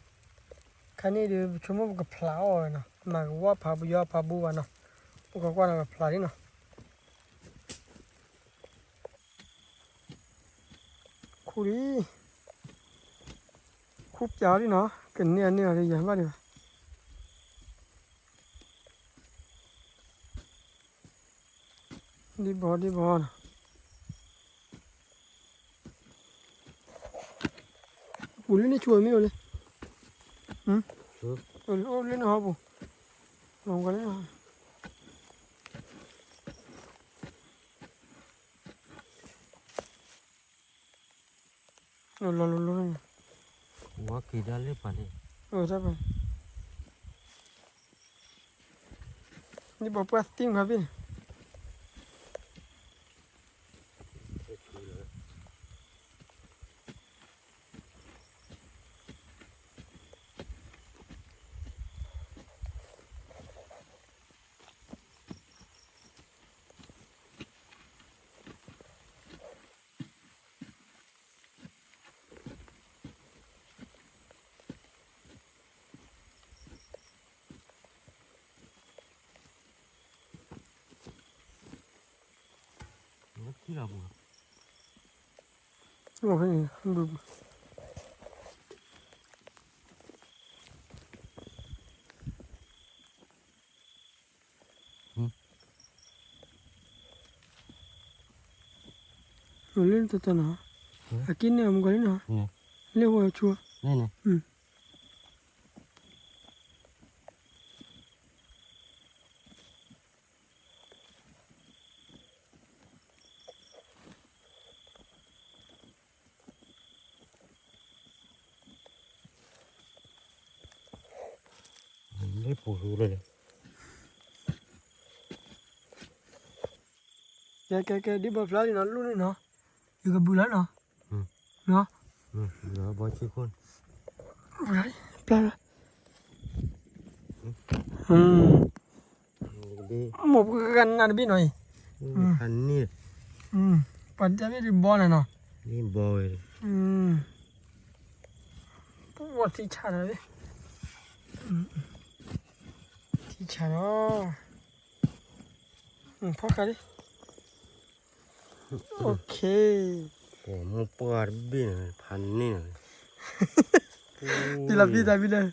ခါန့ၣ်ဒုး ပဆိကမိၣ်ပကဖျးအီၣ်ဝဲနီၤ, မၤကဝီၤဖးဘိယီဖးဘိဘၣ်နီၤ, ပကကွၢ်နီၤ ပဖျးလံနီၤ ခူလံ, ခူပျးအီၤလံနီၤ, ကန့ၢ်အန့ၢ်အီၤလံ ယၤဘၣ်ဒံးဘၣ်, ဒံးဘီဒံးဘီနီၤ, ပူၤလၢန့ၣ်ဆိမ့ၢ်အိၣ်လၢ, အိၣ်လၢန့ၣ်ဟီပူၤ, လီၤလီၤလီၤလီၤ ဝဲက့ၤဒၣ်လၢပှၤန့ၣ်, တၢ်ပှၤ, န့ၣ်ပှၤပှၢ်သံမးဘ့ၣ်န့ၣ်, ထံၣ်လီၤပူၤလီၤ, လၢတၢ်တၢ်နီၤ, အက့န့ၣ်အမူကီၤလံနီၤ, လၢဟိဝဲဆူ, လၢပူၤလၢ, ကဲကဲကဲ ဒ်ဘီဖျါလံနီၤ လူၢ်န့ၣ်နီၤ, ယကဘုးလီၤနီၤ, နီၤ, ဘီဆံခိၣ်, ပျါလီၤ, မိၢ်ပှၢ်ကနၣ်တဘ့ၣ်နီၤအံၤ, ပှၤတၢ်ဘ့ၣ်ဒ်ဘီန့ၣ်နီၤ, ဘီဝဲ, ပှၤသံဆးနီၤ, သံဆးနီၤ, ဖီၣ်ဃာ်လံ, အိၣ်ခ့, မိၢ်ပှၢ်တဘ့ၣ်န့ၣ် ဖးန့ၢ်န့ၣ်, ပံလီၤပံတၢ်ဘံလၢ,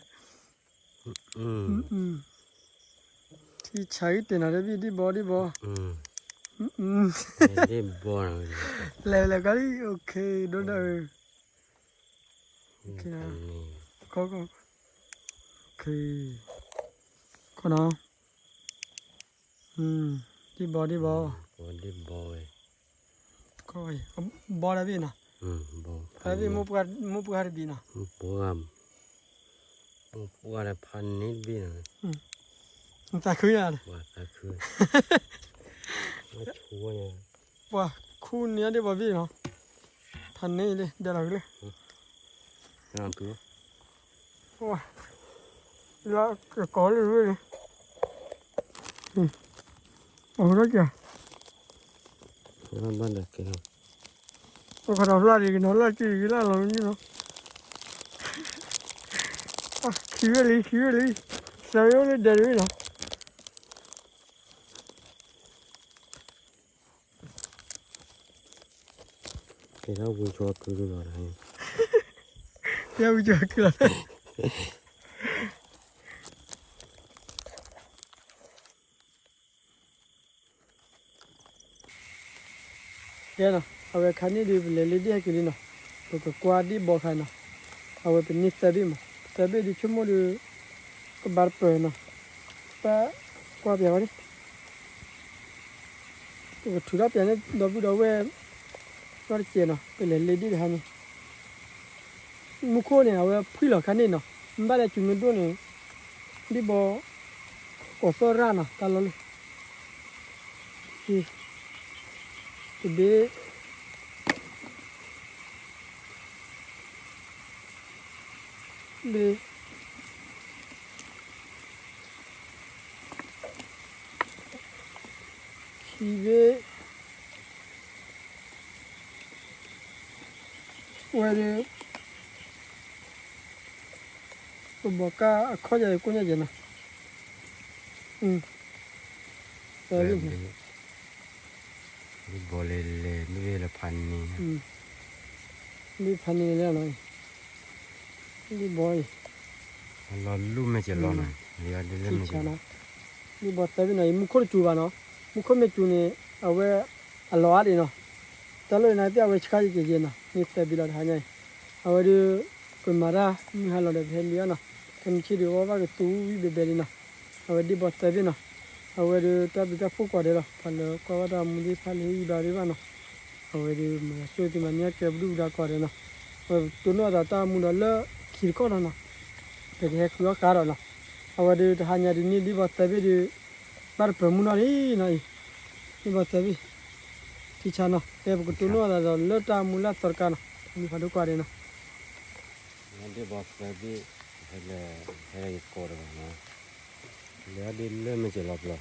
ထံဆးဂံၢ်တ့ၢ်နီၤတဘ့ၣ် ဒ့ၣ်ဘီဒ့ၣ်ဘီ, ဒ့ၣ်ဘီ, လဲၤလဲၤကီလံ OK, ဒိၣ်ဒၣ်ဧၢ, ခိၣ်နီၤ, ဒ့ၣ်ဘီဒ့ၣ်ဘီ, ဒ့ၣ်ဘီဝဲ, ဘီတဘ့ၣ်နီၤ, တဘ့ၣ်, မိၢ်ပှၢ်တဘ့ၣ်နီၤ, မိၢ်ပှၢ်လၢဖးန့ၢ်တဘ့ၣ်နီၤ, သးခုယၤ, သးခု, ပှၤခူန့ၢ်ဒ့ၣ်ဘီဘ့ၣ်နီၤ, ဖးန့ၢ်လံ ဒဲလီၤကလၢ လၢကကိးလၢဝဲလံ, အဝဲဒၣ်က, ဘၣ်ဒၣ်ကဲ, အခီဒီးဖျါဒံးကနီၤလၢကံၢ်ကလၢလီၤန့ၣ်နီၤ, ခံဝဲလံ ခံဝဲလံ, စၢၤဝဲလၢဒဲတဝဲနီၤ. ကဲထီၣ်ဝံၤကၠီကုလီၤ, ကဲဝံၤကၠီကုလီၤ. ကဲနီၤ, အဝဲခါန့ၣ်ဒုး ပလဲၤလၢဒ့ၣ်ဟဲက့ၤလံနီၤ, ပကကွၢ်ဒ့ၣ်ဘီခါနီၤ, အဝဲပန့ၢ်သၢဘ့ၣ်မး, သၢဘ့ၣ်ဒုးဆိကမိၣ်ဒီး ကဘၣ်တပၢၢ်နီၤ, ပကွၢ်ပျးဝဲန့ၣ် ပကထုးထီၣ်ပျးန့ၣ် ဒီပုၢ်ဒီဝဲၢ် နီတစဲးနီၤ, ပလဲၤလၢဒ့ၣ်တဟါန့ၣ်, မူခိၣ်န့ၣ် အဝဲဖှံလီၤခါန့ၣ်နီၤ, မ့ၢ်ဘၣ်လၢကၠူမ့ၢ်ဒိၣ်န့ၣ်, ဒ့ၣ်ဘီ ကိးသီၣ်ရၣ်နီၤ တၢ်လီၢ်လၢ တဘ့ၣ် ဘ့ၣ် ခံဘ့ၣ် ဝဲဒၣ် ပဘီကၢ်အခီၣ်ယၤကိၣ်ညါယဲနီၤ, ဘီလဲၤလဲၤ မ့ၢ်လၢဖးန့ၣ်, မ့ၢ်ဖးန့ၣ်လဲၣ်နီၤ, ဒ့ၣ်ဘီအံၤ လီၤလူၢ်မ့ၢ်ကလီၤနီၤ, လီၤဒ်လဲၣ်မ့ၢ်ကလီၤ, ဒ့ၣ်ဘီသၢဘ့ၣ်နီၤ အံၤမူခိၣ်တစူၤဘၣ်နီၤ, မူခိၣ်မ့ၢ်စူၤန့ၣ် အဝဲ အလီၤအါဒံးနီၤ, တၢ်လီၢ်အံၤန့ၣ်သ့ၣ် အဝဲဆှါယက့ၤယဲနီၤ, မ့ၢ်သၢဘ့ၣ်လီၤတဟါညါအံၤ, အဝဲဒုး ပမၤတၢ်မုၢ်ဟါလီၤဒီး ပဟဲလံအီၤနီၤ, ခဲမုၢ်ဆ့ၣ်ဒုး အီၣ်ဘၣ်ကသူဝံၣ်ဘဲဘဲလံနီၤ, အဝဲဒ့ၣ်ဘီသၢဘ့ၣ်နီၤ, အဝဲဒုးတၢ်ဘျုးတၢ်ဖှိၣ်ကိးဂၤဒဲးလီၤ, ပှၤလၢကွၢ်ဘၣ်တၢ်မူဒ့ၣ်ဖးလၢဟ့ၣ်ဂံၢ်ဘါဒံးဘၣ်နီၤ, အဝဲဒုးမၤဆိၣ်ဂ့ၤသုမၤန့ၢ်ကဲပဒုၣ်ပဒါကိးဂၤဒဲးနီၤ, အဝဲတိၢ်နီၣ်အသးတၢ်မူဒီးလၢခံတခီၣ်နီၤနီၤ, ပကဟဲဃုအီၣ်ဃါဒီးနီၤ, အဝဲဒုးတဟါညါဒုးန့ၢ်ဒ့ၣ်ဘီသၢဘ့ၣ်ဒုး ဘၣ်တပၢၢ်မူနီၤလံနီၤအံၤ, ဒ့ၣ်ဘီသၢဘ့ၣ်, ထံဆါနီၤ, ကဲပကတိၢ်နီၣ်အသးဒီးလၢတၢ်မူလၢအသီတကါနီၤ, မ့ၢ်ဖးဒိၣ်ကိးဂၤဒဲးနီၤ ဒ့ၣ်ဘီသၢဘ့ၣ်, ဟဲလၢယကိးတဂၤနီၤ, လဲၤအီၤဒ်လၢမ့ၢ်စၢၤလီၤပျီ,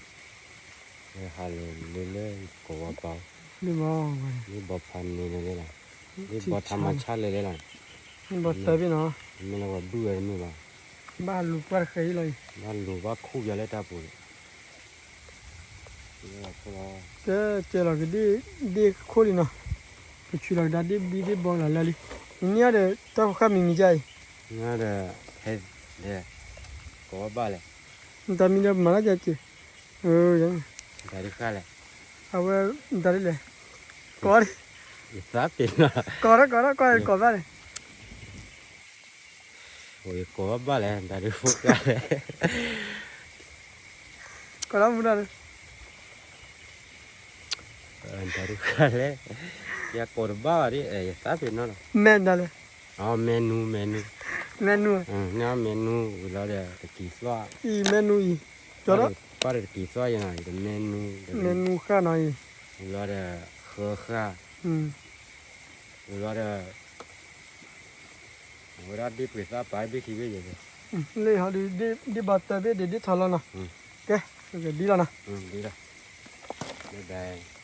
ဟဲဟးလၢလၢယကိးဝဲပၢ်, ဒ့ၣ်ဘီဖးန့ၣ်န့ၣ်လီၤ, ဒ့ၣ်ဘီထါမၤဆါလဲၣ်လဲၣ်လီၤ, ဒ့ၣ်ဘီသၢဘ့ၣ်နီၤ, မ့ၢ်လၢပှၤဘုၣ်ဝဲတမ့ၢ်ဘၣ်, ဘၣ်လူၤပှၢ်တဃဲၤအံၤလီၤအံၤ, ဘၣ်လူၤဘၣ်ခူၣ်ပၠးလၢတၢ်ပူၤန့ၣ် ကဲကဲလီၤကဒ့ၣ်ဒ့ၣ်ခိၣ်လံနီၤ, ပဆူးလီၤကဒါဒ့ၣ်ဘံဒ့ၣ်ဘီလီၤလၢလံ, နန့ၢ်အီၤဒီးတၢ်ဖိဃၢ်မံၤမံၤဒ်အံၤ, န့ၢ်အီၤဒီး ဟဲဒဲး ကိးဘၣ်လဲၣ်, နတၢ်မံဒီးမၤလၢကက့ၤ, တၢ်ဒုးဃၣ်လဲၣ်, အဝဲ တၢ်ဒ်လဲၣ်, ကိး, ယသးပ့ၤနီၤ, ကိးထီၣ်ကိးထီၣ်ကိးကိးဘၣ်လဲၣ် အိၣ်ယကိးဘၣ်လဲၣ် တၢ်ဒုးဖိကျါလဲၣ်, ကိးလီၤမူနီၤ, တၢ်ဒုးဃၣ်လဲၣ်, ယကိးတဘၣ်ဘၣ်ဒ် ယသးပ့ၤနီၤလီၤ, မဲာ်ဒၣ်လဲၣ်, အ မဲာ်နူ မဲာ်နူ, မဲာ်နူ, မဲာ်နူဝံၤလီၤဒီးတကံၤသွၣ်, အံၤမဲာ်နူအံၤ, ပၢ်ဒီးတကံၤသွၣ်ယဲနီၤ ယတမဲာ်နူ, မဲာ်နူဃၣ်နီၤအံၤ, ဝံၤလီၤဒီးဃၢဃၣ်, ဝံၤလီၤဒီး အဝဲဒၣ်ဒ့ၣ်ပှ့ၤသၣ်ပာ်ဘ့ၣ်ခံဘ့ၣ်ယဲ, လၢဟီဒုး ဒ့ၣ်ဘီသၢဘ့ၣ်ဒ့ၣ်ဒ့ၣ်ထီလီၤနီၤ, ကဲ ဒ်လီၤနီၤ, ဒ်လီၤ, ဘဲဘဲ